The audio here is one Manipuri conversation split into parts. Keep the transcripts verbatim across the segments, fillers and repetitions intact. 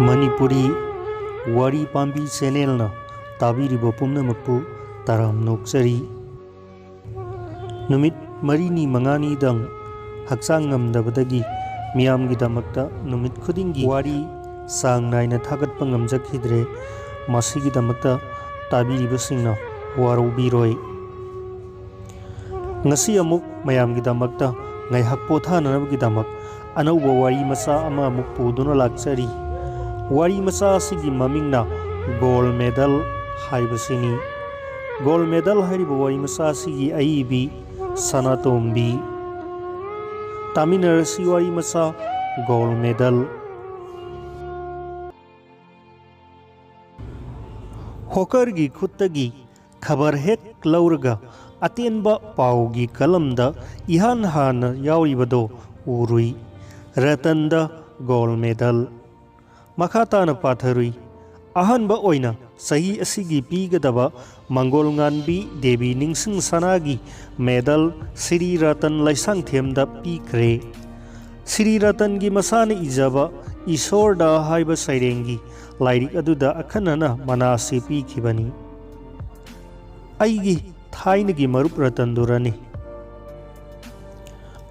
ꯃꯅꯤꯄꯨꯔꯤ ꯋꯥꯔꯤ ꯄꯥꯝꯕꯤ ꯆꯦꯅꯦꯜꯅ ꯇꯥꯕꯤꯔꯤꯕ ꯄꯨꯝꯅꯃꯛꯄꯨ ꯇꯔꯥꯝꯅ ꯑꯣꯛꯆꯔꯤ꯫ ꯅꯨꯃꯤꯠ ꯃꯔꯤꯅꯤ ꯃꯉꯥꯅꯤꯗꯪ ꯍꯛꯆꯥꯡ ꯉꯝꯗꯕꯗꯒꯤ ꯃꯤꯌꯥꯝꯒꯤꯗꯃꯛꯇ ꯅꯨꯃꯤꯠ ꯈꯨꯗꯤꯡꯒꯤ ꯋꯥꯔꯤ ꯆꯥꯡ ꯅꯥꯏꯅ ꯊꯥꯒꯠꯄ ꯉꯝꯖꯈꯤꯗ꯭ꯔꯦ꯫ ꯃꯁꯤꯒꯤꯗꯃꯛꯇ ꯇꯥꯕꯤꯔꯤꯕꯁꯤꯡꯅ ꯋꯥꯔꯧꯕꯤꯔꯣꯏ꯫ ꯉꯁꯤ ꯑꯃꯨꯛ ꯃꯌꯥꯝꯒꯤꯗꯃꯛꯇ ꯉꯥꯏꯍꯥꯛ ꯄꯣꯊꯥꯅꯅꯕꯒꯤꯗꯃꯛ ꯑꯅꯧꯕ ꯋꯥꯔꯤ ꯃꯆꯥ ꯑꯃ ꯑꯃꯨꯛ ꯄꯨꯗꯨꯅ ꯂꯥꯛꯆꯔꯤ꯫ ꯋꯥꯔꯤ ꯃꯆꯥ ꯑꯁꯤꯒꯤ ꯃꯃꯤꯡꯅ ꯒꯣꯜ ꯃꯦꯗꯜ ꯍꯥꯏꯕꯁꯤꯅꯤ꯫ ꯒꯣꯜ ꯃꯦꯗꯜ ꯍꯥꯏꯔꯤꯕ ꯋꯥꯔꯤ ꯃꯆꯥ ꯑꯁꯤꯒꯤ ꯑꯏꯕꯤ ꯁꯅꯥꯇꯣꯝꯕꯤ꯫ ꯇꯥꯃꯤꯟꯅꯔꯁꯤ ꯋꯥꯔꯤ ꯃꯆꯥ ꯒꯣꯜ ꯃꯦꯗꯜ꯫ ꯍꯣꯀꯔꯒꯤ ꯈꯨꯠꯇꯒꯤ ꯈꯕꯔ ꯍꯦꯛ ꯂꯧꯔꯒ ꯑꯇꯦꯟꯕ ꯄꯥꯎꯒꯤ ꯀꯂꯝꯗ ꯏꯍꯥꯟ ꯍꯥꯟꯅ ꯌꯥꯎꯔꯤꯕꯗꯣ ꯎꯔꯨꯏ꯫ ꯔꯇꯟꯗ ꯒꯣꯜ ꯃꯦꯗꯜ꯫ ꯃꯈꯥ ꯇꯥꯅ ꯄꯥꯊꯔꯨꯏ꯫ ꯑꯍꯥꯟꯕ ꯑꯣꯏꯅ ꯆꯍꯤ ꯑꯁꯤꯒꯤ ꯄꯤꯒꯗꯕ ꯃꯪꯒꯣꯜ ꯉꯥꯟꯕꯤ ꯗꯦꯕꯤ ꯅꯤꯡꯁꯤꯡ ꯁꯅꯥꯒꯤ ꯃꯦꯗꯜ ꯁ꯭ꯔꯤ ꯔꯇꯟ ꯂꯩꯁꯥꯡꯊꯦꯝꯗ ꯄꯤꯈ꯭ꯔꯦ꯫ ꯁ꯭ꯔꯤ ꯔꯇꯟꯒꯤ ꯃꯁꯥꯅ ꯏꯖꯕ ꯏꯁꯣꯔꯗ ꯍꯥꯏꯕ ꯁꯩꯔꯦꯡꯒꯤ ꯂꯥꯏꯔꯤꯛ ꯑꯗꯨꯗ ꯑꯈꯟꯅꯅ ꯃꯅꯥ ꯑꯁꯤ ꯄꯤꯈꯤꯕꯅꯤ꯫ ꯑꯩꯒꯤ ꯊꯥꯏꯅꯒꯤ ꯃꯔꯨꯞ ꯔꯇꯟꯗꯨꯔꯅꯤ꯫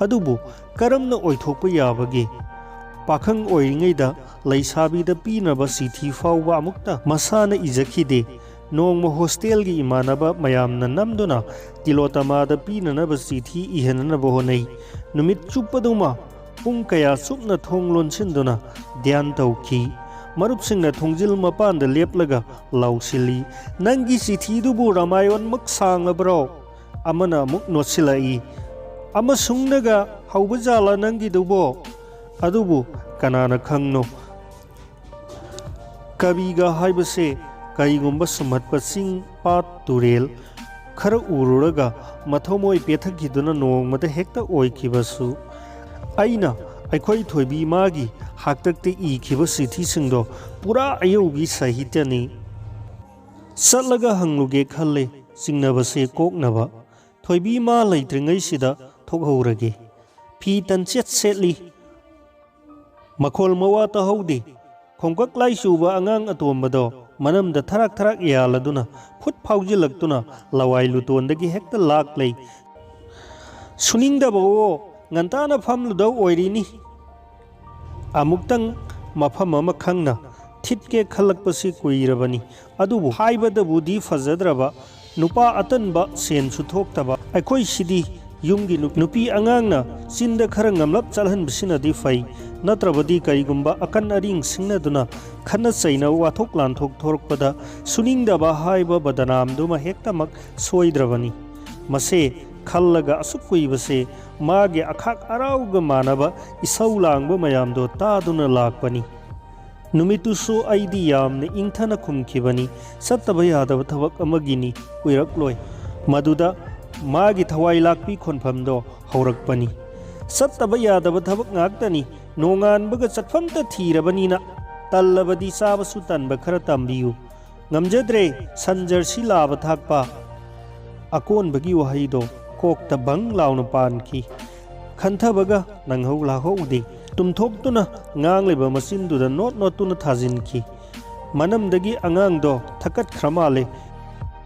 ꯑꯗꯨꯕꯨ ꯀꯔꯝꯅ ꯑꯣꯏꯊꯣꯛꯄ ꯌꯥꯕꯒꯦ? ꯄꯥꯈꯪ ꯑꯣꯏꯔꯤꯉꯩꯗ ꯂꯩꯁꯥꯕꯤꯗ ꯄꯤꯅꯕ ꯆꯤꯊꯤ ꯐꯥꯎꯕ ꯑꯃꯨꯛꯇ ꯃꯁꯥꯅ ꯏꯖꯈꯤꯗꯦ꯫ ꯅꯣꯡꯃ ꯍꯣꯁꯇꯦꯜꯒꯤ ꯏꯃꯥꯟꯅꯕ ꯃꯌꯥꯝꯅ ꯅꯝꯗꯨꯅ ꯇꯤꯂꯣꯇꯃꯥꯗ ꯄꯤꯅꯅꯕ ꯆꯤꯊꯤ ꯏꯍꯟꯅꯅꯕ ꯍꯣꯠꯅꯩ꯫ ꯅꯨꯃꯤꯠ ꯆꯨꯞꯄꯗꯨꯃ ꯄꯨꯡ ꯀꯌꯥ ꯆꯨꯞꯅ ꯊꯣꯡ ꯂꯣꯟꯁꯤꯟꯗꯨꯅ ꯙ꯭ꯌꯥꯟ ꯇꯧꯈꯤ꯫ ꯃꯔꯨꯞꯁꯤꯡꯅ ꯊꯣꯡꯖꯤꯜ ꯃꯄꯥꯟꯗ ꯂꯦꯞꯂꯒ ꯂꯥꯎꯁꯤꯜꯂꯤ, "ꯅꯪꯒꯤ ꯆꯤꯊꯤꯗꯨꯕꯨ ꯔꯥꯃꯥꯌꯣꯟꯃꯛ ꯁꯥꯡꯂꯕ꯭ꯔꯣ?" ꯑꯃꯅ ꯑꯃꯨꯛ ꯅꯣꯠꯁꯤꯜꯂꯛꯏ, "ꯑꯃꯁꯨꯡꯅꯒ ꯍꯧꯕ ꯖꯥꯠꯂ ꯅꯪꯒꯤꯗꯨꯕꯣ?" ꯑꯗꯨꯕꯨ ꯀꯅꯥꯅ ꯈꯪꯅꯣ? ꯀꯕꯤꯒ ꯍꯥꯏꯕꯁꯦ ꯀꯔꯤꯒꯨꯝꯕ ꯁꯨꯝꯍꯠꯄ ꯆꯤꯡ, ꯄꯥꯠ, ꯇꯨꯔꯦꯜ ꯈꯔ ꯎꯔꯨꯔꯒ ꯃꯊꯃꯣꯏ ꯄꯦꯊꯛꯈꯤꯗꯨꯅ ꯅꯣꯡꯃꯗ ꯍꯦꯛꯇ ꯑꯣꯏꯈꯤꯕꯁꯨ꯫ ꯑꯩꯅ ꯑꯩꯈꯣꯏ ꯊꯣꯏꯕꯤ ꯃꯥꯒꯤ ꯍꯥꯛꯇꯛꯇ ꯏꯈꯤꯕ ꯆꯤꯊꯤꯁꯤꯡꯗꯣ ꯄꯨꯔꯥ ꯑꯌꯧꯕꯤ ꯁꯥꯍꯤꯇ꯭ꯌꯅꯤ꯫ ꯆꯠꯂꯒ ꯍꯪꯂꯨꯒꯦ ꯈꯜꯂꯦ, ꯆꯤꯡꯅꯕꯁꯦ ꯀꯣꯛꯅꯕ꯫ ꯊꯣꯏꯕꯤ ꯃꯥ ꯂꯩꯇ꯭ꯔꯤꯉꯩꯁꯤꯗ ꯊꯣꯛꯍꯧꯔꯒꯦ꯫ ꯐꯤ ꯇꯟꯆꯦꯠ ꯁꯦꯠꯂꯤ꯫ ꯃꯈꯣꯜ ꯃꯋꯥ ꯇꯥꯍꯧꯗꯦ꯫ ꯈꯣꯡꯀꯛ ꯂꯥꯏ ꯆꯨꯕ ꯑꯉꯥꯡ ꯑꯇꯣꯝꯕꯗꯣ ꯃꯅꯝꯗ ꯊꯔꯥꯛ ꯊꯔꯥꯛ ꯌꯥꯜꯂꯗꯨꯅ ꯐꯨꯠ ꯐꯥꯎꯖꯤꯜꯂꯛꯇꯨꯅ ꯂꯋꯥꯏ ꯂꯨꯇꯣꯟꯗꯒꯤ ꯍꯦꯛꯇ ꯂꯥꯛꯂꯩ꯫ "ꯁꯨꯅꯤꯡꯗꯕꯑꯣ, ꯉꯟꯇꯥꯅ ꯐꯝꯂꯨꯗꯧ ꯑꯣꯏꯔꯤꯅꯤ꯫" ꯑꯃꯨꯛꯇꯪ ꯃꯐꯝ ꯑꯃ ꯈꯪꯅ ꯊꯤꯠꯀꯦ ꯈꯜꯂꯛꯄꯁꯤ ꯀꯨꯏꯔꯕꯅꯤ꯫ ꯑꯗꯨꯕꯨ ꯍꯥꯏꯕꯗꯕꯨꯗꯤ ꯐꯖꯗ꯭ꯔꯕ, ꯅꯨꯄꯥ ꯑꯇꯟꯕ, ꯁꯦꯟꯁꯨ ꯊꯣꯛꯇꯕ ꯑꯩꯈꯣꯏꯁꯤꯗꯤ ꯌꯨꯝꯒꯤ ꯅꯨ-, ꯅꯨꯄꯤ ꯑꯉꯥꯡꯅ ꯆꯤꯟꯗ ꯈꯔ ꯉꯝꯂꯞ ꯆꯠꯍꯟꯕꯁꯤꯅꯗꯤ ꯐꯩ꯫ ꯅꯠꯇ꯭ꯔꯕꯗꯤ ꯀꯔꯤꯒꯨꯝꯕ ꯑꯀꯟ ꯑꯔꯤꯡ ꯁꯤꯡꯅꯗꯨꯅ ꯈꯠꯅ ꯆꯩꯅ ꯋꯥꯊꯣꯛ ꯂꯥꯟꯊꯣꯛ ꯊꯣꯔꯛꯄꯗ ꯁꯨꯅꯤꯡꯗꯕ ꯍꯥꯏꯕ ꯕꯗꯅꯥꯝꯗꯨꯃ ꯍꯦꯛꯇꯃꯛ ꯁꯣꯏꯗ꯭ꯔꯕꯅꯤ꯫ ꯃꯁꯦ ꯈꯜꯂꯒ ꯑꯁꯨꯛ ꯀꯨꯏꯕꯁꯦ ꯃꯥꯒꯤ ꯑꯈꯥꯛ ꯑꯔꯥꯎꯒ ꯃꯥꯟꯅꯕ ꯏꯁꯧ ꯂꯥꯡꯕ ꯃꯌꯥꯝꯗꯣ ꯇꯥꯗꯨꯅ ꯂꯥꯛꯄꯅꯤ꯫ ꯅꯨꯃꯤꯠꯇꯨꯁꯨ ꯑꯩꯗꯤ ꯌꯥꯝꯅ ꯏꯪꯊꯅ ꯈꯨꯝꯈꯤꯕꯅꯤ꯫ ꯆꯠꯇꯕ ꯌꯥꯗꯕ ꯊꯕꯛ ꯑꯃꯒꯤꯅꯤ, ꯀꯨꯏꯔꯛꯂꯣꯏ꯫ ꯃꯗꯨꯗ ꯃꯥꯒꯤ ꯊꯋꯥꯏ ꯂꯥꯛꯄꯤ ꯈꯣꯟꯐꯝꯗꯣ ꯍꯧꯔꯛꯄꯅꯤ꯫ "ꯆꯠꯇꯕ ꯌꯥꯗꯕ ꯊꯕꯛ ꯉꯥꯛꯇꯅꯤ, ꯅꯣꯡꯉꯥꯟꯕꯒ ꯆꯠꯐꯝꯇ ꯊꯤꯔꯕꯅꯤꯅ ꯇꯜꯂꯕꯗꯤ ꯆꯥꯕꯁꯨ ꯇꯟꯕ ꯈꯔ ꯇꯝꯕꯤꯌꯨ꯫ ꯉꯝꯖꯗ꯭ꯔꯦ ꯁꯟ ꯖꯔꯁꯤ ꯂꯥꯕ ꯊꯥꯛꯄ꯫" ꯑꯀꯣꯟꯕꯒꯤ ꯋꯥꯍꯩꯗꯣ ꯀꯣꯛꯇ ꯕꯪ ꯂꯥꯎꯅ ꯄꯥꯟꯈꯤ꯫ ꯈꯟꯊꯕꯒ ꯅꯪꯍꯧ ꯂꯥꯛꯍꯧꯗꯦ꯫ ꯇꯨꯝꯊꯣꯛꯇꯨꯅ ꯉꯥꯡꯂꯤꯕ ꯃꯆꯤꯟꯗꯨꯗ ꯅꯣꯠ ꯅꯣꯠꯇꯨꯅ ꯊꯥꯖꯤꯟꯈꯤ꯫ ꯃꯅꯝꯗꯒꯤ ꯑꯉꯥꯡꯗꯣ ꯊꯛꯀꯠꯈ꯭ꯔ ꯃꯥꯜꯂꯦ꯫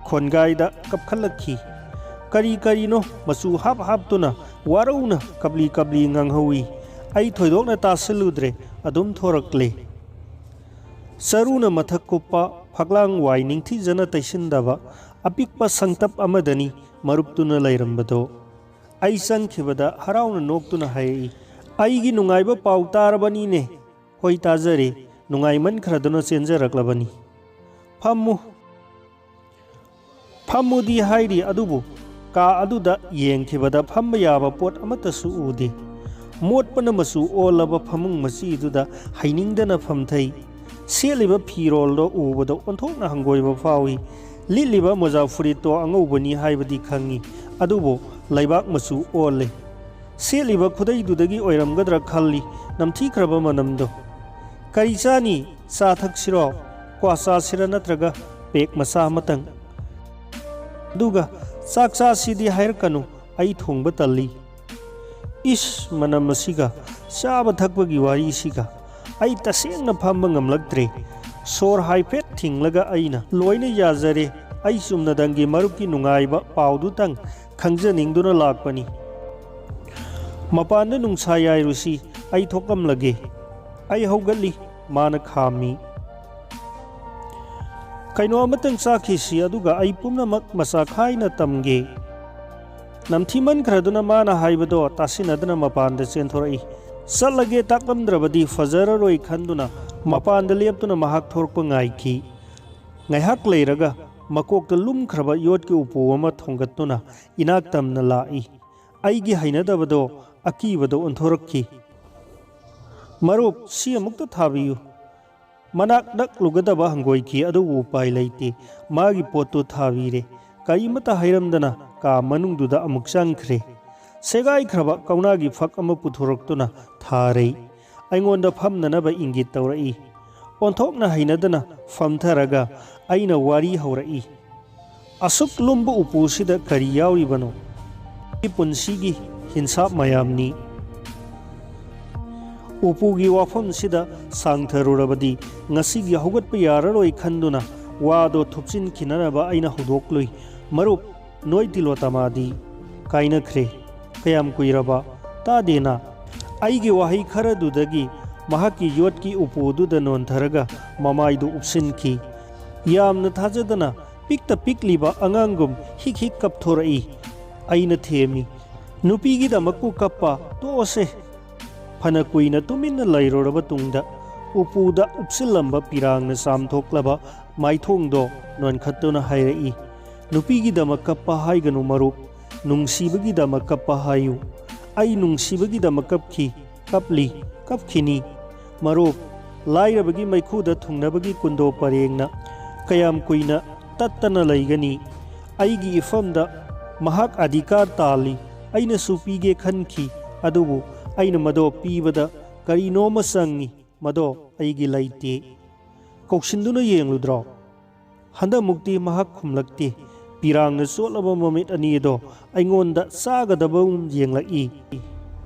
ꯈꯣꯟꯒꯥꯏꯗ ꯀꯞꯈꯠꯂꯛꯈꯤ꯫ ꯀꯔꯤ ꯀꯔꯤꯅꯣ ꯃꯆꯨ ꯍꯥꯞ ꯍꯥꯞꯇꯨꯅ ꯋꯥꯔꯧꯅ ꯀꯞꯂꯤ ꯀꯞꯂꯤ ꯉꯥꯡꯍꯧꯏ꯫ ꯑꯩ ꯊꯣꯏꯗꯣꯛꯅ ꯇꯥꯁꯤꯜꯂꯨꯗ꯭ꯔꯦ, ꯑꯗꯨꯝ ꯊꯣꯔꯛꯂꯦ꯫ ꯆꯔꯨꯅ ꯃꯊꯛ ꯀꯨꯞꯄ, ꯐꯛꯂꯥꯡ ꯋꯥꯏ ꯅꯤꯡꯊꯤꯖꯅ ꯇꯩꯁꯤꯟꯗꯕ ꯑꯄꯤꯛꯄ ꯁꯪꯇꯞ ꯑꯃꯗꯅꯤ ꯃꯔꯨꯞꯇꯨꯅ ꯂꯩꯔꯝꯕꯗꯣ꯫ ꯑꯩ ꯆꯪꯈꯤꯕꯗ ꯍꯔꯥꯎꯅ ꯅꯣꯛꯇꯨꯅ ꯍꯥꯏꯔꯛꯏ, "ꯑꯩꯒꯤ ꯅꯨꯡꯉꯥꯏꯕ ꯄꯥꯎ ꯇꯥꯔꯕꯅꯤꯅꯦ꯫" "ꯍꯣꯏ, ꯇꯥꯖꯔꯦ꯫" ꯅꯨꯡꯉꯥꯏꯃꯟꯈ꯭ꯔꯗꯨꯅ ꯆꯦꯟꯖꯔꯛꯂꯕꯅꯤ꯫ "ꯐꯝꯃꯨ꯫" ꯐꯝꯃꯨꯗꯤ ꯍꯥꯏꯔꯤ, ꯑꯗꯨꯕꯨ ꯀꯥ ꯑꯗꯨꯗ ꯌꯦꯡꯈꯤꯕꯗ ꯐꯝꯕ ꯌꯥꯕ ꯄꯣꯠ ꯑꯃꯠꯇꯁꯨ ꯎꯗꯦ꯫ ꯃꯣꯠꯄꯅ ꯃꯆꯨ ꯑꯣꯜꯂꯕ ꯐꯃꯨꯡ ꯃꯆꯤꯗꯨꯗ ꯍꯩꯅꯤꯡꯗꯅ ꯐꯝꯊꯩ꯫ ꯁꯦꯠꯂꯤꯕ ꯐꯤꯔꯣꯜꯗꯣ ꯎꯕꯗ ꯑꯣꯟꯊꯣꯛꯅ ꯍꯪꯒꯣꯏꯕ ꯐꯥꯎꯏ꯫ ꯂꯤꯠꯂꯤꯕ ꯃꯣꯖꯥ ꯐꯨꯔꯤꯠꯇꯣ ꯑꯉꯧꯕꯅꯤ ꯍꯥꯏꯕꯗꯤ ꯈꯪꯏ, ꯑꯗꯨꯕꯨ ꯂꯩꯕꯥꯛ ꯃꯆꯨ ꯑꯣꯜꯂꯦ꯫ ꯁꯦꯠꯂꯤꯕ ꯈꯨꯗꯩꯗꯨꯗꯒꯤ ꯑꯣꯏꯔꯝꯒꯗ꯭ꯔꯥ ꯈꯜꯂꯤ, ꯅꯝꯊꯤꯈ꯭ꯔꯕ ꯃꯅꯝꯗꯣ꯫ "ꯀꯔꯤ ꯆꯥꯅꯤ? ꯆꯥ ꯊꯛꯁꯤꯔꯣ? ꯀ꯭ꯋꯥ ꯆꯥꯁꯤꯔꯥ, ꯅꯠꯇ꯭ꯔꯒ ꯄꯦꯛ ꯃꯆꯥ ꯑꯃꯇꯪ?" ꯑꯗꯨꯒ "ꯆꯥꯛ ꯆꯥꯁꯤꯗꯤ ꯍꯥꯏꯔꯛꯀꯅꯨ, ꯑꯩ ꯊꯣꯡꯕ ꯇꯜꯂꯤ꯫" ꯏꯁ, ꯃꯅꯝ ꯑꯁꯤꯒ ꯆꯥꯕ ꯊꯛꯄꯒꯤ ꯋꯥꯔꯤꯁꯤꯒ꯫ ꯑꯩ ꯇꯁꯦꯡꯅ ꯐꯝꯕ ꯉꯝꯂꯛꯇ꯭ꯔꯦ꯫ ꯁꯣꯔ ꯍꯥꯏꯐꯦꯠ ꯊꯤꯡꯂꯒ ꯑꯩꯅ, "ꯂꯣꯏꯅ ꯌꯥꯖꯔꯦ, ꯑꯩ ꯆꯨꯝꯅꯗꯪꯒꯤ ꯃꯔꯨꯞꯀꯤ ꯅꯨꯡꯉꯥꯏꯕ ꯄꯥꯎꯗꯨꯇꯪ ꯈꯪꯖꯅꯤꯡꯗꯨꯅ ꯂꯥꯛꯄꯅꯤ꯫ ꯃꯄꯥꯟꯗ ꯅꯨꯡꯁꯥ ꯌꯥꯏꯔꯨꯁꯤ, ꯑꯩ ꯊꯣꯛꯂꯝꯂꯒꯦ꯫" ꯑꯩ ꯍꯧꯒꯠꯂꯤ, ꯃꯥꯅ ꯈꯥꯝꯃꯤ꯫ "ꯀꯩꯅꯣ ꯑꯃꯇꯪ ꯆꯥꯈꯤꯁꯤ, ꯑꯗꯨꯒ ꯑꯩ ꯄꯨꯝꯅꯃꯛ ꯃꯆꯥ ꯈꯥꯏꯅ ꯇꯝꯒꯦ꯫" ꯅꯝꯊꯤꯃꯟꯈ꯭ꯔꯗꯨꯅ ꯃꯥꯅ ꯍꯥꯏꯕꯗꯣ ꯇꯥꯁꯤꯟꯅꯗꯅ ꯃꯄꯥꯟꯗ ꯆꯦꯟꯊꯣꯔꯛꯏ꯫ "ꯆꯠꯂꯒꯦ ꯇꯥꯛꯂꯝꯗ꯭ꯔꯕꯗꯤ ꯐꯖꯔꯔꯣꯏ" ꯈꯟꯗꯨꯅ ꯃꯄꯥꯟꯗ ꯂꯦꯞꯇꯨꯅ ꯃꯍꯥꯛ ꯊꯣꯔꯛꯄ ꯉꯥꯏꯈꯤ꯫ ꯉꯥꯏꯍꯥꯛ ꯂꯩꯔꯒ ꯃꯀꯣꯛꯇ ꯂꯨꯝꯈ꯭ꯔꯕ ꯌꯣꯠꯀꯤ ꯎꯄꯨ ꯑꯃ ꯊꯣꯡꯒꯠꯇꯨꯅ ꯏꯅꯥꯛ ꯇꯝꯅ ꯂꯥꯛꯏ꯫ ꯑꯩꯒꯤ ꯍꯩꯅꯗꯕꯗꯣ ꯑꯀꯤꯕꯗ ꯑꯣꯟꯊꯣꯔꯛꯈꯤ꯫ "ꯃꯔꯨꯞ, ꯁꯤ ꯑꯃꯨꯛꯇ ꯊꯥꯕꯤꯌꯨ꯫" ꯃꯅꯥꯛ ꯅꯛꯂꯨꯒꯗꯕ ꯍꯪꯒꯣꯏꯈꯤ, ꯑꯗꯨꯕꯨ ꯎꯄꯥꯏ ꯂꯩꯇꯦ꯫ ꯃꯥꯒꯤ ꯄꯣꯠꯇꯨ ꯊꯥꯕꯤꯔꯦ꯫ ꯀꯔꯤꯃꯠꯇ ꯍꯥꯏꯔꯝꯗꯅ ꯀꯥ ꯃꯅꯨꯡꯗꯨꯗ ꯑꯃꯨꯛ ꯆꯪꯈ꯭ꯔꯦ꯫ ꯁꯦꯒꯥꯏꯈ꯭ꯔꯕ ꯀꯧꯅꯥꯒꯤ ꯐꯛ ꯑꯃ ꯄꯨꯊꯣꯔꯛꯇꯨꯅ ꯊꯥꯔꯦ꯫ ꯑꯩꯉꯣꯟꯗ ꯐꯝꯅꯅꯕ ꯏꯪꯒꯤꯠ ꯇꯧꯔꯛꯏ꯫ ꯑꯣꯟꯊꯣꯛꯅ ꯍꯩꯅꯗꯅ ꯐꯝꯊꯔꯒ ꯑꯩꯅ ꯋꯥꯔꯤ ꯍꯧꯔꯛꯏ꯫ "ꯑꯁꯨꯛ ꯂꯨꯝꯕ ꯎꯄꯨꯁꯤꯗ ꯀꯔꯤ ꯌꯥꯎꯔꯤꯕꯅꯣ?" ꯑꯩꯒꯤ ꯄꯨꯟꯁꯤꯒꯤ ꯍꯤꯟꯁꯥꯞ ꯃꯌꯥꯝꯅꯤ꯫ ꯎꯄꯨꯒꯤ ꯋꯥꯐꯝꯁꯤꯗ ꯁꯥꯡꯊꯔꯨꯔꯕꯗꯤ ꯉꯁꯤꯒꯤ ꯍꯧꯒꯠꯄ ꯌꯥꯔꯔꯣꯏ ꯈꯟꯗꯨꯅ ꯋꯥꯗꯣ ꯊꯨꯞꯆꯤꯟꯈꯤꯅꯅꯕ ꯑꯩꯅ ꯍꯧꯗꯣꯛꯂꯨꯏ꯫ "ꯃꯔꯨꯞ, ꯅꯣꯏ ꯇꯤꯂꯣꯇꯃꯥꯗꯤ ꯀꯥꯏꯅꯈ꯭ꯔꯦ꯫ ꯀꯌꯥꯝ ꯀꯨꯏꯔꯕ? ꯇꯥꯗꯦꯅ?" ꯑꯩꯒꯤ ꯋꯥꯍꯩ ꯈꯔꯗꯨꯗꯒꯤ ꯃꯍꯥꯛꯀꯤ ꯌꯣꯠꯀꯤ ꯎꯄꯨꯗꯨꯗ ꯅꯣꯟꯊꯔꯒ ꯃꯃꯥꯏꯗꯨ ꯎꯞꯁꯤꯟꯈꯤ꯫ ꯌꯥꯝꯅ ꯊꯥꯖꯗꯅ ꯄꯤꯛꯇ ꯄꯤꯛꯂꯤꯕ ꯑꯉꯥꯡꯒꯨꯝ ꯍꯤꯛ ꯍꯤꯛ ꯀꯞꯊꯣꯔꯛꯏ꯫ ꯑꯩꯅ ꯊꯦꯝꯃꯤ, "ꯅꯨꯄꯤꯒꯤꯗꯃꯛꯄꯨ ꯀꯞꯄ ꯇꯣꯛꯑꯁꯦ꯫" ꯐꯅ ꯀꯨꯏꯅ ꯇꯨꯃꯤꯟꯅ ꯂꯩꯔꯨꯔꯕ ꯇꯨꯡꯗ ꯎꯄꯨꯗ ꯎꯞꯁꯤꯜꯂꯝꯕ ꯄꯤꯔꯥꯡꯅ ꯆꯥꯝꯊꯣꯛꯂꯕ ꯃꯥꯏꯊꯣꯡꯗꯣ ꯅꯣꯟꯈꯠꯇꯨꯅ ꯍꯥꯏꯔꯛꯏ, "ꯅꯨꯄꯤꯒꯤꯗꯃꯛ ꯀꯞꯄ ꯍꯥꯏꯒꯅꯨ ꯃꯔꯨꯞ, ꯅꯨꯡꯁꯤꯕꯒꯤꯗꯃꯛ ꯀꯞꯄ ꯍꯥꯏꯌꯨ꯫ ꯑꯩ ꯅꯨꯡꯁꯤꯕꯒꯤꯗꯃꯛ ꯀꯞꯈꯤ, ꯀꯞꯂꯤ, ꯀꯞꯈꯤꯅꯤ꯫ ꯃꯔꯨꯞ, ꯂꯥꯏꯔꯕꯒꯤ ꯃꯩꯈꯨꯗ ꯊꯨꯡꯅꯕꯒꯤ ꯀꯨꯟꯗꯣ ꯄꯔꯦꯡꯅ ꯀꯌꯥꯝ ꯀꯨꯏꯅ ꯇꯠꯇꯅ ꯂꯩꯒꯅꯤ? ꯑꯩꯒꯤ ꯏꯐꯝꯗ ꯃꯍꯥꯛ ꯑꯙꯤꯀꯥꯔ ꯇꯥꯜꯂꯤ꯫ ꯑꯩꯅꯁꯨ ꯄꯤꯒꯦ ꯈꯟꯈꯤ, ꯑꯗꯨꯕꯨ ꯑꯩꯅ ꯃꯗꯣ ꯄꯤꯕꯗ ꯀꯔꯤꯅꯣꯃ ꯆꯪꯉꯤ, ꯃꯗꯣ ꯑꯩꯒꯤ ꯂꯩꯇꯦ꯫" ꯀꯧꯁꯤꯟꯗꯨꯅ ꯌꯦꯡꯂꯨꯗ꯭ꯔꯣ? ꯍꯟꯗꯛꯃꯨꯛꯇꯤ ꯃꯍꯥꯛ ꯈꯨꯝꯂꯛꯇꯦ꯫ ꯄꯤꯔꯥꯡꯅ ꯆꯣꯠꯂꯕ ꯃꯃꯤꯠ ꯑꯅꯤ ꯑꯗꯣ ꯑꯩꯉꯣꯟꯗ ꯆꯥꯒꯗꯕꯒꯨꯝ ꯌꯦꯡꯂꯛꯏ꯫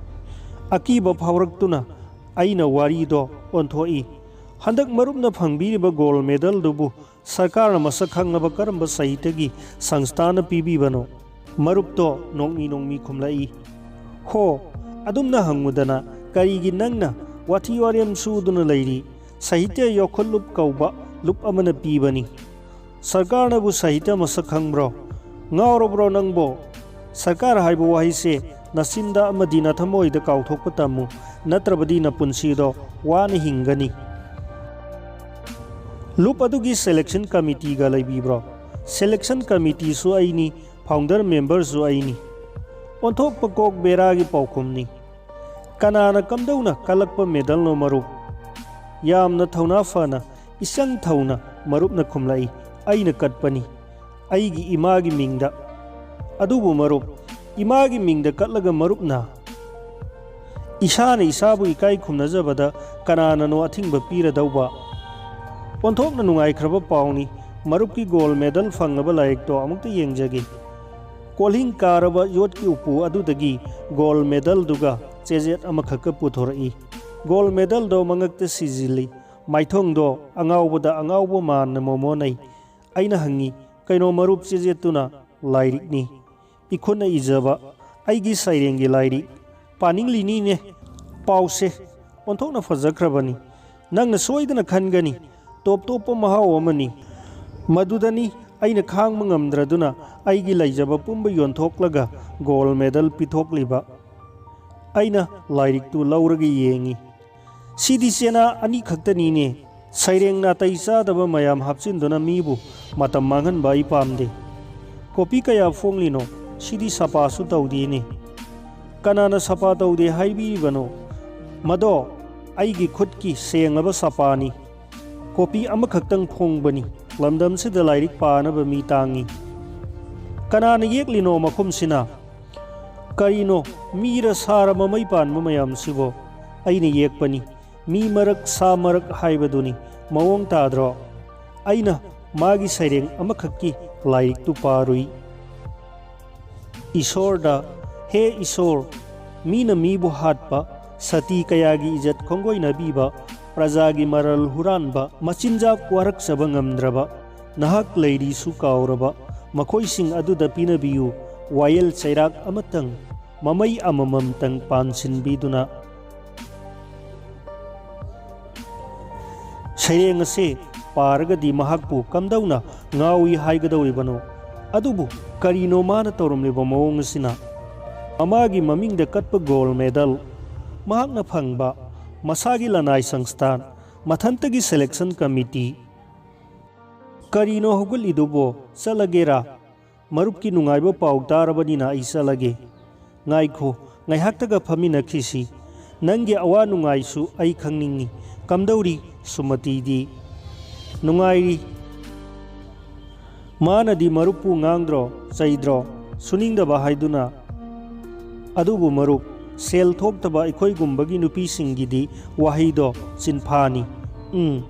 ꯑꯀꯤꯕ ꯐꯥꯎꯔꯛꯇꯨꯅ ꯑꯩꯅ ꯋꯥꯔꯤꯗꯣ ꯑꯣꯟꯊꯣꯛꯏ꯫ ꯍꯟꯗꯛ ꯃꯔꯨꯞꯅ ꯐꯪꯕꯤꯔꯤꯕ ꯒꯣꯜ ꯃꯦꯗꯜꯗꯨꯕꯨ ꯁꯔꯀꯥꯔꯅ ꯃꯁꯛ ꯈꯪꯂꯕ ꯀꯔꯝꯕ ꯁꯥꯍꯤꯇ꯭ꯌꯒꯤ ꯁꯪꯁꯊꯥꯅ ꯄꯤꯕꯤꯕꯅꯣ? ꯃꯔꯨꯞꯇꯣ ꯅꯣꯡꯃꯤ ꯅꯣꯡꯃꯤ ꯈꯨꯝꯂꯛꯏ꯫ ꯍꯣ, ꯑꯗꯨꯝꯅ ꯍꯪꯉꯨꯗꯅ, ꯀꯔꯤꯒꯤ ꯅꯪꯅ ꯋꯥꯊꯤ ꯋꯥꯔꯦꯝ ꯁꯨꯗꯨꯅ ꯂꯩꯔꯤ? ꯁꯥꯍꯤꯇ꯭ꯌ ꯌꯣꯛꯈꯠ ꯂꯨꯞ ꯀꯧꯕ ꯂꯨꯞ ꯑꯃꯅ ꯄꯤꯕꯅꯤ꯫ ꯁꯔꯀꯥꯔꯅꯕꯨ ꯁꯥꯍꯤꯇ꯭ꯌ ꯃꯁꯛ ꯈꯪꯕ꯭ꯔꯣ? ꯉꯥꯎꯔꯕ꯭ꯔꯣ ꯅꯪꯕꯣ? ꯁꯔꯀꯥꯔ ꯍꯥꯏꯕ ꯋꯥꯍꯩꯁꯦ ꯅꯆꯤꯟꯗ ꯑꯃꯗꯤ ꯅꯊꯃꯣꯏꯗ ꯀꯥꯎꯊꯣꯛꯄ ꯇꯝꯃꯨ, ꯅꯠꯇ꯭ꯔꯕꯗꯤ ꯅꯄꯨꯟꯁꯤꯗꯣ ꯋꯥꯅ ꯍꯤꯡꯒꯅꯤ꯫ ꯂꯨꯞ ꯑꯗꯨꯒꯤ selection committeeꯒ ꯂꯩꯕꯤꯕ꯭ꯔꯣ? Selection committeeꯁꯨ ꯑꯩꯅꯤ, founder memberꯁꯨ ꯑꯩꯅꯤ꯫ ꯑꯣꯟꯊꯣꯛꯄ ꯀꯣꯛ ꯕꯦꯔꯥꯒꯤ ꯄꯥꯎꯈꯨꯝꯅꯤ꯫ ꯀꯅꯥꯅ ꯀꯝꯗꯧꯅ ꯀꯜꯂꯛꯄ ꯃꯦꯗꯜꯅꯣ ꯃꯔꯨꯞ? ꯌꯥꯝꯅ ꯊꯧꯅꯥ ꯐꯅ, ꯏꯆꯪ ꯊꯧꯅ ꯃꯔꯨꯞꯅ ꯈꯨꯝꯂꯛꯏ, "ꯑꯩꯅ ꯀꯠꯄꯅꯤ, ꯑꯩꯒꯤ ꯏꯃꯥꯒꯤ ꯃꯤꯡꯗ"꯫ ꯑꯗꯨꯕꯨ ꯃꯔꯨꯞ, ꯏꯃꯥꯒꯤ ꯃꯤꯡꯗ ꯀꯠꯂꯒ ꯃꯔꯨꯞꯅ ꯏꯁꯥꯅ ꯏꯁꯥꯕꯨ ꯏꯀꯥꯏ ꯈꯨꯝꯅꯖꯕꯗ ꯀꯅꯥꯅꯅꯣ ꯑꯊꯤꯡꯕ ꯄꯤꯔꯗꯧꯕ? ꯑꯣꯟꯊꯣꯛꯅ ꯅꯨꯡꯉꯥꯏꯈ꯭ꯔꯕ ꯄꯥꯎꯅꯤ꯫ ꯃꯔꯨꯞꯀꯤ ꯒꯣꯜ ꯃꯦꯗꯜ ꯐꯪꯂꯕ ꯂꯥꯏꯔꯤꯛꯇꯣ ꯑꯃꯨꯛꯇ ꯌꯦꯡꯖꯒꯦ꯫ ꯀꯣꯜꯍꯤꯡ ꯀꯥꯔꯕ ꯌꯣꯠꯀꯤ ꯎꯄꯨ ꯑꯗꯨꯗꯒꯤ ꯒꯣꯜ ꯃꯦꯗꯜꯗꯨꯒ ꯆꯦꯖꯦꯠ ꯑꯃꯈꯛꯀ ꯄꯨꯊꯣꯔꯛꯏ꯫ ꯒꯣꯜ ꯃꯦꯗꯜꯗꯣ ꯃꯉꯛꯇ ꯁꯤꯖꯤꯜꯂꯤ꯫ ꯃꯥꯏꯊꯣꯡꯗꯣ ꯑꯉꯥꯎꯕꯗ ꯑꯉꯥꯎꯕ ꯃꯥꯟꯅ ꯃꯣꯃꯣꯅꯩ꯫ ꯑꯩꯅ ꯍꯪꯉꯤ, "ꯀꯩꯅꯣ ꯃꯔꯨꯞ, ꯆꯦꯖꯦꯠꯇꯨꯅ?" "ꯂꯥꯏꯔꯤꯛꯅꯤ, ꯏꯈꯨꯠꯅ ꯏꯖꯕ, ꯑꯩꯒꯤ ꯁꯩꯔꯦꯡꯒꯤ ꯂꯥꯏꯔꯤꯛ꯫ ꯄꯥꯅꯤꯡꯂꯤꯅꯤꯅꯦ ꯄꯥꯎꯁꯦ꯫ ꯑꯣꯟꯊꯣꯛꯅ ꯐꯖꯈ꯭ꯔꯕꯅꯤ꯫ ꯅꯪꯅ ꯁꯣꯏꯗꯅ ꯈꯟꯒꯅꯤ, ꯇꯣꯞ ꯇꯣꯞꯄ ꯃꯍꯥꯎ ꯑꯃꯅꯤ꯫ ꯃꯗꯨꯗꯅꯤ ꯑꯩꯅ ꯈꯥꯡꯕ ꯉꯝꯗ꯭ꯔꯗꯨꯅ ꯑꯩꯒꯤ ꯂꯩꯖꯕ ꯄꯨꯝꯕ ꯌꯣꯟꯊꯣꯛꯂꯒ ꯒꯣꯜ ꯃꯦꯗꯜ ꯄꯤꯊꯣꯛꯂꯤꯕ"꯫ ꯑꯩꯅ ꯂꯥꯏꯔꯤꯛꯇꯨ ꯂꯧꯔꯒ ꯌꯦꯡꯉꯤ꯫ "ꯁꯤꯗꯤ ꯆꯦꯅꯥ ꯑꯅꯤꯈꯛꯇꯅꯤꯅꯦ꯫ ꯁꯩꯔꯦꯡ ꯅꯥꯇꯩ ꯆꯥꯗꯕ ꯃꯌꯥꯝ ꯍꯥꯞꯆꯤꯟꯗꯨꯅ ꯃꯤꯕꯨ ꯃꯇꯝ ꯃꯥꯡꯍꯟꯕ ꯑꯩ ꯄꯥꯝꯗꯦ꯫ ꯀꯣꯄꯤ ꯀꯌꯥ ꯐꯣꯡꯂꯤꯅꯣ? ꯁꯤꯗꯤ ꯁꯥꯄꯥꯁꯨ ꯇꯧꯗꯦꯅꯦ"꯫ "ꯀꯅꯥꯅ ꯁꯥꯄꯥ ꯇꯧꯗꯦ ꯍꯥꯏꯕꯤꯔꯤꯕꯅꯣ? ꯃꯗꯣ ꯑꯩꯒꯤ ꯈꯨꯠꯀꯤ ꯁꯦꯡꯂꯕ ꯁꯥꯄꯥꯅꯤ꯫ ꯀꯣꯄꯤ ꯑꯃꯈꯛꯇꯪ ꯐꯣꯡꯕꯅꯤ꯫ ꯂꯝꯗꯝꯁꯤꯗ ꯂꯥꯏꯔꯤꯛ ꯄꯥꯅꯕ ꯃꯤ ꯇꯥꯡꯉꯤ꯫ ꯀꯅꯥꯅ ꯌꯦꯛꯂꯤꯅꯣ ꯃꯈꯨꯝꯁꯤꯅ? ꯀꯔꯤꯅꯣ, ꯃꯤꯔ ꯁꯥꯔ ꯃꯃꯩ ꯄꯥꯟꯕ ꯃꯌꯥꯝꯁꯤꯕꯣ?" "ꯑꯩꯅ ꯌꯦꯛꯄꯅꯤ꯫ ꯃꯤ ꯃꯔꯛ ꯁꯥ ꯃꯔꯛ ꯍꯥꯏꯕꯗꯨꯅꯤ꯫ ꯃꯑꯣꯡ ꯇꯥꯗ꯭ꯔꯣ?" ꯑꯩꯅ ꯃꯥꯒꯤ ꯁꯩꯔꯦꯡ ꯑꯃꯈꯛꯀꯤ ꯂꯥꯏꯔꯤꯛꯇꯨ ꯄꯥꯔꯨꯏ꯫ ꯏꯁꯣꯔꯗ, "ꯍꯦ ꯏꯁꯣꯔ, ꯃꯤꯅ ꯃꯤꯕꯨ ꯍꯥꯠꯄ, ꯁꯇꯤ ꯀꯌꯥꯒꯤ ꯏꯖꯠ ꯈꯣꯡꯒꯣꯏꯅꯕꯤꯕ, ꯄ꯭ꯔꯖꯥꯒꯤ ꯃꯔꯜ ꯍꯨꯔꯥꯟꯕ, ꯃꯆꯤꯟꯖꯥꯛ ꯋꯥꯔꯛꯆꯕ ꯉꯝꯗ꯭ꯔꯕ, ꯅꯍꯥꯛ ꯂꯩꯔꯤꯁꯨ ꯀꯥꯎꯔꯕ, ꯃꯈꯣꯏꯁꯤꯡ ꯑꯗꯨꯗ ꯄꯤꯅꯕꯤꯌꯨ꯫ ꯋꯥꯌꯦꯜ ꯆꯩꯔꯥꯛ ꯑꯃꯇꯪ, ꯃꯃꯩ ꯑꯃꯃꯝꯇꯪ ꯄꯥꯟꯁꯤꯟꯕꯤꯗꯨꯅ꯫ ꯁꯩꯔꯦꯡ ꯑꯁꯤ ꯄꯥꯔꯒꯗꯤ ꯃꯍꯥꯛꯄꯨ ꯀꯝꯗꯧꯅ ꯉꯥꯎꯏ ꯍꯥꯏꯒꯗꯧꯔꯤꯕꯅꯣ? ꯑꯗꯨꯕꯨ ꯀꯔꯤꯅꯣ ꯃꯥꯅ ꯇꯧꯔꯝꯂꯤꯕ ꯃꯑꯣꯡ ꯑꯁꯤꯅ? ꯃꯃꯥꯒꯤ ꯃꯃꯤꯡꯗ ꯀꯠꯄ gold medal, ꯃꯍꯥꯛꯅ ꯐꯪꯕ, ꯃꯁꯥꯒꯤ ꯂꯅꯥꯏ ꯁꯪꯁꯊꯥꯟ, ꯃꯊꯟꯇꯒꯤ selection committee꯫ ꯀꯔꯤꯅꯣ ꯍꯧꯒꯠꯂꯤꯗꯨꯕꯣ? ꯆꯠꯂꯒꯦꯔꯥ? ꯃꯔꯨꯞꯀꯤ ꯅꯨꯡꯉꯥꯏꯕ ꯄꯥꯎ ꯇꯥꯔꯕꯅꯤꯅ ꯑꯩ ꯆꯠꯂꯒꯦ꯫ ꯉꯥꯏꯈꯣ, ꯉꯥꯏꯍꯥꯛꯇꯒ ꯐꯝꯃꯤꯟꯅꯈꯤꯁꯤ꯫ ꯅꯪꯒꯤ ꯑꯋꯥ ꯅꯨꯡꯉꯥꯏꯁꯨ ꯑꯩ ꯈꯪꯅꯤꯡꯏ꯫ ꯀꯝꯗꯧꯔꯤ ꯁꯨꯃꯇꯤꯗꯤ? ꯅꯨꯡꯉꯥꯏꯔꯤ꯫ ꯃꯥꯅꯗꯤ ꯃꯔꯨꯞꯄꯨ ꯉꯥꯡꯗ꯭ꯔꯣ, ꯆꯩꯗ꯭ꯔꯣ, ꯁꯨꯅꯤꯡꯗꯕ ꯍꯥꯏꯗꯨꯅ? ꯑꯗꯨꯕꯨ ꯃꯔꯨꯞ, ꯁꯦꯜ ꯊꯣꯛꯇꯕ ꯑꯩꯈꯣꯏꯒꯨꯝꯕꯒꯤ ꯅꯨꯄꯤꯁꯤꯡꯒꯤꯗꯤ ꯋꯥꯍꯩꯗꯣ ꯆꯤꯟꯐꯥꯅꯤ꯫ ꯎꯝ,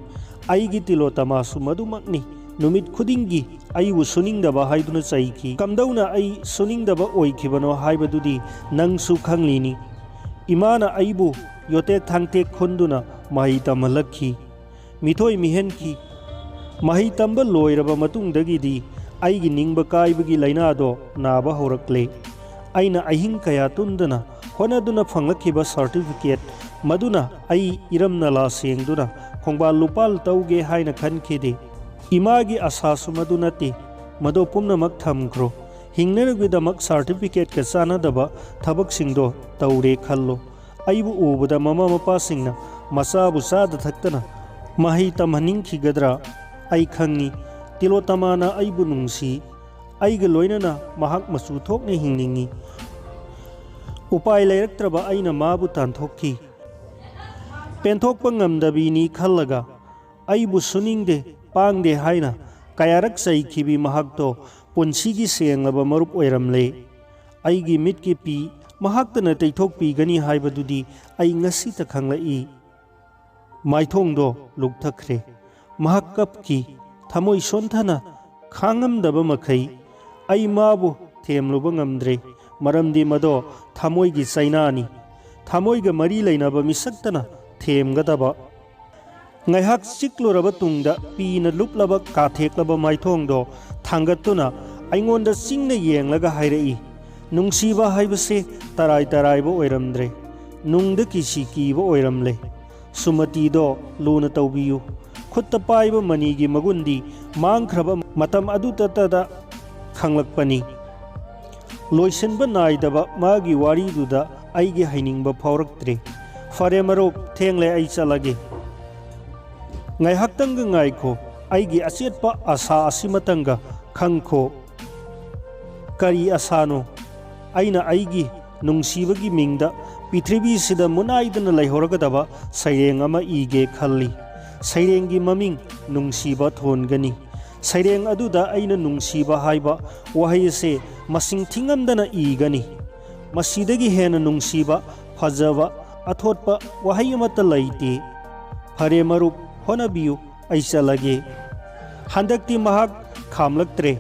ꯑꯩꯒꯤ ꯇꯤꯂꯣꯇꯃꯥꯁꯨ ꯃꯗꯨꯃꯛꯅꯤ꯫ ꯅꯨꯃꯤꯠ ꯈꯨꯗꯤꯡꯒꯤ ꯑꯩꯕꯨ ꯁꯨꯅꯤꯡꯗꯕ ꯍꯥꯏꯗꯨꯅ ꯆꯩꯈꯤ꯫ ꯀꯝꯗꯧꯅ ꯑꯩ ꯁꯨꯅꯤꯡꯗꯕ ꯑꯣꯏꯈꯤꯕꯅꯣ ꯍꯥꯏꯕꯗꯨꯗꯤ ꯅꯪꯁꯨ ꯈꯪꯂꯤꯅꯤ꯫ ꯏꯃꯥꯅ ꯑꯩꯕꯨ ꯌꯣꯇꯦꯛ ꯊꯥꯡꯇꯦꯛ ꯈꯨꯟꯗꯨꯅ ꯃꯍꯩ ꯇꯝꯍꯜꯂꯛꯈꯤ꯫ ꯃꯤꯊꯣꯏ ꯃꯤꯍꯦꯟꯈꯤ꯫ ꯃꯍꯩ ꯇꯝꯕ ꯂꯣꯏꯔꯕ ꯃꯇꯨꯡꯗꯒꯤꯗꯤ ꯑꯩꯒꯤ ꯅꯤꯡꯕ ꯀꯥꯏꯕꯒꯤ ꯂꯥꯏꯅꯥꯗꯣ ꯅꯥꯕ ꯍꯧꯔꯛꯂꯦ꯫ ꯑꯩꯅ ꯑꯍꯤꯡ ꯀꯌꯥ ꯇꯨꯝꯗꯅ ꯍꯣꯠꯅꯗꯨꯅ ꯐꯪꯂꯛꯈꯤꯕ certificate ꯃꯗꯨꯅ ꯑꯩ ꯏꯔꯝ ꯅꯂꯥ ꯁꯦꯡꯗꯨꯅ ꯈꯣꯡꯕꯥꯜ ꯂꯨꯄꯥꯜ ꯇꯧꯒꯦ ꯍꯥꯏꯅ ꯈꯟꯈꯤꯗꯦ꯫ ꯏꯃꯥꯒꯤ ꯑꯁꯥꯁꯨ ꯃꯗꯨ ꯅꯠꯇꯦ꯫ ꯃꯗꯣ ꯄꯨꯝꯅꯃꯛ ꯊꯝꯈ꯭ꯔꯣ꯫ ꯍꯤꯡꯅꯅꯕꯒꯤꯗꯃꯛ certificate ꯀ ꯆꯥꯟꯅꯗꯕ ꯊꯕꯛꯁꯤꯡꯗꯣ ꯇꯧꯔꯦ ꯈꯜꯂꯣ꯫ ꯑꯩꯕꯨ ꯎꯕꯗ ꯃꯃꯥ ꯃꯄꯥꯁꯤꯡꯅ ꯃꯆꯥꯕꯨ ꯆꯥꯗ ꯊꯛꯇꯅ ꯃꯍꯩ ꯇꯝꯍꯟꯅꯤꯡꯈꯤꯒꯗ꯭ꯔꯥ? ꯑꯩ ꯈꯪꯏ, ꯇꯤꯂꯣꯇꯃꯥꯅ ꯑꯩꯕꯨ ꯅꯨꯡꯁꯤ꯫ ꯑꯩꯒ ꯂꯣꯏꯅꯅ ꯃꯍꯥꯛ ꯃꯆꯨ ꯊꯣꯛꯅ ꯍꯤꯡꯅꯤꯡꯏ꯫ ꯎꯄꯥꯏ ꯂꯩꯔꯛꯇ꯭ꯔꯕ ꯑꯩꯅ ꯃꯥꯕꯨ ꯇꯥꯟꯊꯣꯛꯈꯤ꯫ ꯄꯦꯟꯊꯣꯛꯄ ꯉꯝꯗꯕꯤꯅꯤ ꯈꯜꯂꯒ ꯑꯩꯕꯨ ꯁꯨꯅꯤꯡꯗꯦ, ꯄꯥꯡꯗꯦ ꯍꯥꯏꯅ ꯀꯌꯥꯔꯛ ꯆꯩꯈꯤꯕꯤ ꯃꯍꯥꯛꯇꯣ ꯄꯨꯟꯁꯤꯒꯤ ꯁꯦꯡꯂꯕ ꯃꯔꯨꯞ ꯑꯣꯏꯔꯝꯂꯦ꯫ ꯑꯩꯒꯤ ꯃꯤꯠꯀꯤ ꯄꯤ ꯃꯍꯥꯛꯇꯅ ꯇꯩꯊꯣꯛꯄꯤꯒꯅꯤ ꯍꯥꯏꯕꯗꯨꯗꯤ ꯑꯩ ꯉꯁꯤꯇ ꯈꯪꯂꯛꯏ꯫ ꯃꯥꯏꯊꯣꯡꯗꯣ ꯂꯨꯞꯊꯈ꯭ꯔꯦ꯫ ꯃꯍꯥꯛ ꯀꯞꯈꯤ, ꯊꯃꯣꯏ ꯁꯣꯟꯊꯅ, ꯈꯥꯡꯉꯝꯗꯕ ꯃꯈꯩ꯫ ꯑꯩ ꯃꯥꯕꯨ ꯊꯦꯝꯂꯨꯕ ꯉꯝꯗ꯭ꯔꯦ, ꯃꯔꯝꯗꯤ ꯃꯗꯣ ꯊꯃꯣꯏꯒꯤ ꯆꯩꯅꯥꯅꯤ꯫ ꯊꯃꯣꯏꯒ ꯃꯔꯤ ꯂꯩꯅꯕ ꯃꯤꯁꯛꯇꯅ ꯊꯦꯝꯒꯗꯕ꯫ ꯉꯥꯏꯍꯥꯛ ꯆꯤꯛꯂꯨꯔꯕ ꯇꯨꯡꯗ ꯄꯤꯅ ꯂꯨꯞꯂꯕ ꯀꯥꯊꯦꯛꯂꯕ ꯃꯥꯏꯊꯣꯡꯗꯣ ꯊꯥꯡꯒꯠꯇꯨꯅ ꯑꯩꯉꯣꯟꯗ ꯆꯤꯡꯅ ꯌꯦꯡꯂꯒ ꯍꯥꯏꯔꯛꯏ, "ꯅꯨꯡꯁꯤꯕ ꯍꯥꯏꯕꯁꯦ ꯇꯔꯥꯏ ꯇꯔꯥꯏꯕ ꯑꯣꯏꯔꯝꯗ꯭ꯔꯦ, ꯅꯨꯡꯗ ꯀꯤꯁꯤ ꯀꯤꯕ ꯑꯣꯏꯔꯝꯂꯦ꯫ ꯁꯨꯃꯇꯤꯗꯣ ꯂꯨꯅ ꯇꯧꯕꯤꯌꯨ꯫ ꯈꯨꯠꯇ ꯄꯥꯏꯕ ꯃꯅꯤꯒꯤ ꯃꯒꯨꯟꯗꯤ ꯃꯥꯡꯈ꯭ꯔꯕ ꯃꯇꯝ ꯑꯗꯨꯇꯇꯗ ꯈꯪꯂꯛꯄꯅꯤ"꯫ ꯂꯣꯏꯁꯤꯟꯕ ꯅꯥꯏꯗꯕ ꯃꯥꯒꯤ ꯋꯥꯔꯤꯗꯨꯗ ꯑꯩꯒꯤ ꯍꯩꯅꯤꯡꯕ ꯐꯥꯎꯔꯛꯇ꯭ꯔꯦ꯫ "ꯐꯔꯦ ꯃꯔꯨꯞ, ꯊꯦꯡꯂꯦ, ꯑꯩ ꯆꯠꯂꯒꯦ"꯫ "ꯉꯥꯏꯍꯥꯛꯇꯪꯒ ꯉꯥꯏꯈꯣ, ꯑꯩꯒꯤ ꯑꯆꯦꯠꯄ ꯑꯁꯥ ꯑꯁꯤꯃꯇꯪꯒ ꯈꯪꯈꯣ"꯫ "ꯀꯔꯤ ꯑꯁꯥꯅꯣ?" "ꯑꯩꯅ ꯑꯩꯒꯤ ꯅꯨꯡꯁꯤꯕꯒꯤ ꯃꯤꯡꯗ ꯄ꯭ꯔꯤꯊꯤꯕꯤꯁꯤꯗ ꯃꯨꯅꯥꯏꯗꯅ ꯂꯩꯍꯧꯔꯒꯗꯕ ꯁꯩꯔꯦꯡ ꯑꯃ ꯏꯒꯦ ꯈꯜꯂꯤ꯫ ꯁꯩꯔꯦꯡꯒꯤ ꯃꯃꯤꯡ ꯅꯨꯡꯁꯤꯕ ꯊꯣꯟꯒꯅꯤ꯫ ꯁꯩꯔꯦꯡ ꯑꯗꯨꯗ ꯑꯩꯅ ꯅꯨꯡꯁꯤꯕ ꯍꯥꯏꯕ ꯋꯥꯍꯩ ꯑꯁꯦ ꯃꯁꯤꯡ ꯊꯤꯉꯝꯗꯅ ꯏꯒꯅꯤ꯫ ꯃꯁꯤꯗꯒꯤ ꯍꯦꯟꯅ ꯅꯨꯡꯁꯤꯕ, ꯐꯖꯕ, ꯑꯊꯣꯠꯄ ꯋꯥꯍꯩ ꯑꯃꯠꯇ ꯂꯩꯇꯦ꯫ ꯐꯔꯦ ꯃꯔꯨꯞ, ꯍꯣꯠꯅꯕꯤꯌꯨ, ꯑꯩ ꯆꯠꯂꯒꯦ"꯫ ꯍꯟꯗꯛꯇꯤ ꯃꯍꯥꯛ ꯈꯥꯝꯂꯛꯇ꯭ꯔꯦ꯫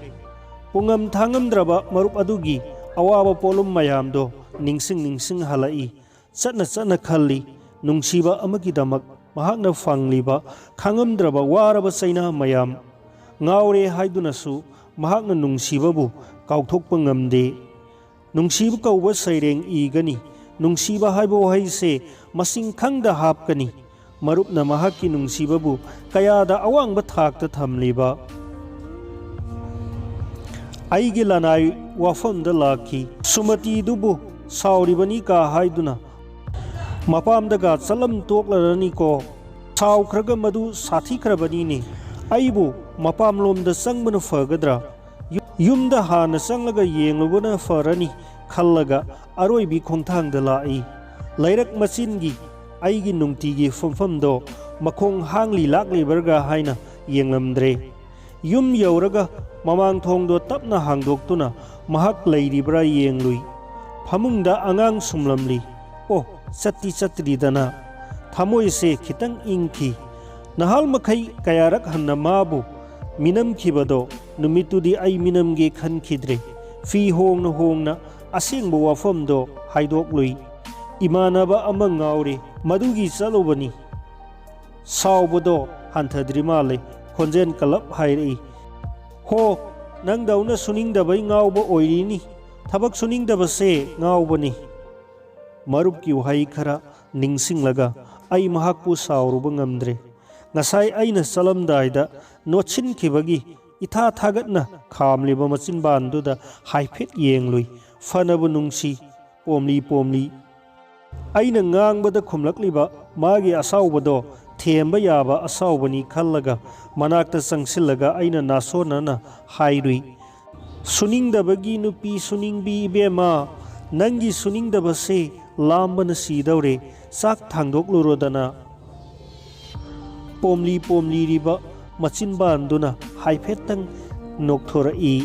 ꯄꯨꯡꯉꯝ ꯊꯥꯉꯝꯗ꯭ꯔꯕ ꯃꯔꯨꯞ ꯑꯗꯨꯒꯤ ꯑꯋꯥꯕ ꯄꯣꯠꯂꯨꯝ ꯃꯌꯥꯝꯗꯣ ꯅꯤꯡꯁꯤꯡ ꯅꯤꯡꯁꯤꯡ ꯍꯜꯂꯛꯏ꯫ ꯆꯠꯅ ꯆꯠꯅ ꯈꯜꯂꯤ, ꯅꯨꯡꯁꯤꯕ ꯑꯃꯒꯤꯗꯃꯛ ꯃꯍꯥꯛꯅ ꯐꯪꯂꯤꯕ ꯈꯥꯡꯉꯝꯗ꯭ꯔꯕ ꯋꯥꯔꯕ ꯆꯩꯅꯥ ꯃꯌꯥꯝ꯫ ꯉꯥꯎꯔꯦ ꯍꯥꯏꯗꯨꯅꯁꯨ ꯃꯍꯥꯛꯅ ꯅꯨꯡꯁꯤꯕꯕꯨ ꯀꯥꯎꯊꯣꯛꯄ ꯉꯝꯗꯦ꯫ ꯅꯨꯡꯁꯤꯕ ꯀꯧꯕ ꯁꯩꯔꯦꯡ ꯏꯒꯅꯤ꯫ ꯅꯨꯡꯁꯤꯕ ꯍꯥꯏꯕ ꯋꯥꯍꯩꯁꯦ ꯃꯁꯤꯡ ꯈꯪꯗ ꯍꯥꯞꯀꯅꯤ꯫ ꯃꯔꯨꯞꯅ ꯃꯍꯥꯛꯀꯤ ꯅꯨꯡꯁꯤꯕꯕꯨ ꯀꯌꯥꯗ ꯑꯋꯥꯡꯕ ꯊꯥꯛꯇ ꯊꯝꯂꯤꯕ꯫ ꯑꯩꯒꯤ ꯂꯅꯥꯏ ꯋꯥꯐꯝꯗ ꯂꯥꯛꯈꯤ꯫ ꯁꯨꯃꯇꯤꯗꯨꯕꯨ ꯁꯥꯎꯔꯤꯕꯅꯤ ꯀꯥ ꯍꯥꯏꯗꯨꯅ ꯃꯄꯥꯝꯗꯒ ꯆꯠꯂꯝ ꯇꯣꯛꯂꯔꯅꯤꯀꯣ꯫ ꯁꯥꯎꯈ꯭ꯔꯒ ꯃꯗꯨ ꯁꯥꯊꯤꯈ꯭ꯔꯕꯅꯤꯅꯦ꯫ ꯑꯩꯕꯨ ꯃꯄꯥꯝꯂꯣꯝꯗ ꯆꯪꯕꯅ ꯐꯒꯗ꯭ꯔꯥ? ꯌꯨ-, ꯌꯨꯝꯗ ꯍꯥꯟꯅ ꯆꯪꯂꯒ ꯌꯦꯡꯂꯨꯕꯅ ꯐꯔꯅꯤ ꯈꯜꯂꯒ ꯑꯔꯣꯏꯕꯤ ꯈꯣꯡꯊꯥꯡꯗ ꯂꯥꯛꯏ꯫ ꯂꯩꯔꯛ ꯃꯆꯤꯟꯒꯤ ꯑꯩꯒꯤ ꯅꯨꯡꯇꯤꯒꯤ ꯐꯝꯐꯝꯗꯣ ꯃꯈꯣꯡ ꯍꯥꯡꯂꯤ ꯂꯥꯛꯂꯤꯕ꯭ꯔꯒ ꯍꯥꯏꯅ ꯌꯦꯡꯂꯝꯗ꯭ꯔꯦ꯫ ꯌꯨꯝ ꯌꯧꯔꯒ ꯃꯃꯥꯡ ꯊꯣꯡꯗꯣ ꯇꯞꯅ ꯍꯥꯡꯗꯣꯛꯇꯨꯅ ꯃꯍꯥꯛ ꯂꯩꯔꯤꯕ꯭ꯔꯥ ꯌꯦꯡꯂꯨꯏ꯫ ꯐꯃꯨꯡꯗ ꯑꯉꯥꯡ ꯁꯨꯝꯂꯝꯂꯤ꯫ ꯑꯣ, ꯆꯠꯇꯤ ꯆꯠꯇ꯭ꯔꯤꯗꯅ꯫ ꯊꯃꯣꯏꯁꯦ ꯈꯤꯇꯪ ꯏꯪꯈꯤ꯫ ꯅꯍꯥꯜ ꯃꯈꯩ ꯀꯌꯥꯔꯛ ꯍꯟꯅ ꯃꯥꯕꯨ ꯃꯤꯅꯝꯈꯤꯕꯗꯣ ꯅꯨꯃꯤꯠꯇꯨꯗꯤ ꯑꯩ ꯃꯤꯅꯝꯒꯦ ꯈꯟꯈꯤꯗ꯭ꯔꯦ꯫ ꯐꯤ ꯍꯣꯡꯅ ꯍꯣꯡꯅ ꯑꯁꯦꯡꯕ ꯋꯥꯐꯝꯗꯣ ꯍꯥꯏꯗꯣꯛꯂꯨꯏ꯫ "ꯏꯃꯥꯟꯅꯕ ꯑꯃ ꯉꯥꯎꯔꯦ, ꯃꯗꯨꯒꯤ ꯆꯠꯂꯨꯕꯅꯤ꯫" ꯁꯥꯎꯕꯗꯣ ꯍꯟꯊꯗ꯭ꯔꯤ ꯃꯥꯜꯂꯦ꯫ ꯈꯣꯟꯖꯦꯜ ꯀꯜꯂꯞ ꯍꯥꯏꯔꯛꯏ, "ꯍꯣ, ꯅꯪꯗꯧꯅ ꯁꯨꯅꯤꯡꯗꯕꯩ ꯉꯥꯎꯕ ꯑꯣꯏꯔꯤꯅꯤ꯫ ꯊꯕꯛ ꯁꯨꯅꯤꯡꯗꯕꯁꯦ ꯉꯥꯎꯕꯅꯤ꯫" ꯃꯔꯨꯞꯀꯤ ꯋꯥꯍꯩ ꯈꯔ ꯅꯤꯡꯁꯤꯡꯂꯒ ꯑꯩ ꯃꯍꯥꯛꯄꯨ ꯁꯥꯎꯔꯨꯕ ꯉꯝꯗ꯭ꯔꯦ꯫ ꯉꯁꯥꯏ ꯑꯩꯅ ꯆꯠꯂꯝꯗꯥꯏꯗ ꯅꯣꯠꯁꯤꯟꯈꯤꯕꯒꯤ ꯏꯊꯥ ꯊꯥꯒꯠꯅ ꯈꯥꯝꯂꯤꯕ ꯃꯆꯤꯟꯕꯥꯟꯗꯨꯗ ꯍꯥꯏꯐꯦꯠ ꯌꯦꯡꯂꯨꯏ꯫ ꯐꯅꯕꯨ ꯅꯨꯡꯁꯤ, ꯄꯣꯝꯂꯤ ꯄꯣꯝꯂꯤ꯫ ꯑꯩꯅ ꯉꯥꯡꯕꯗ ꯈꯨꯝꯂꯛꯂꯤꯕ ꯃꯥꯒꯤ ꯑꯁꯥꯎꯕꯗꯣ ꯊꯦꯝꯕ ꯌꯥꯕ ꯑꯁꯥꯎꯕꯅꯤ ꯈꯜꯂꯒ ꯃꯅꯥꯛꯇ ꯆꯪꯁꯤꯜꯂꯒ ꯑꯩꯅ ꯅꯥꯁꯣꯟꯅꯅ ꯍꯥꯏꯔꯨꯏ, "ꯁꯨꯅꯤꯡꯗꯕꯒꯤ ꯅꯨꯄꯤ ꯁꯨꯅꯤꯡꯕꯤ ꯏꯕꯦꯝꯃ, ꯅꯪꯒꯤ ꯁꯨꯅꯤꯡꯗꯕꯁꯦ ꯂꯥꯝꯕꯅ ꯁꯤꯗꯧꯔꯦ, ꯆꯥꯛ ꯊꯥꯡꯗꯣꯛꯂꯨꯔꯣꯗꯅ꯫" ꯄꯣꯝꯂꯤ ꯄꯣꯝꯂꯤꯔꯤꯕ ꯃꯆꯤꯟꯕꯥꯟꯗꯨꯅ ꯍꯥꯏꯐꯦꯠꯇꯪ ꯅꯣꯛꯊꯣꯔꯛꯏ꯫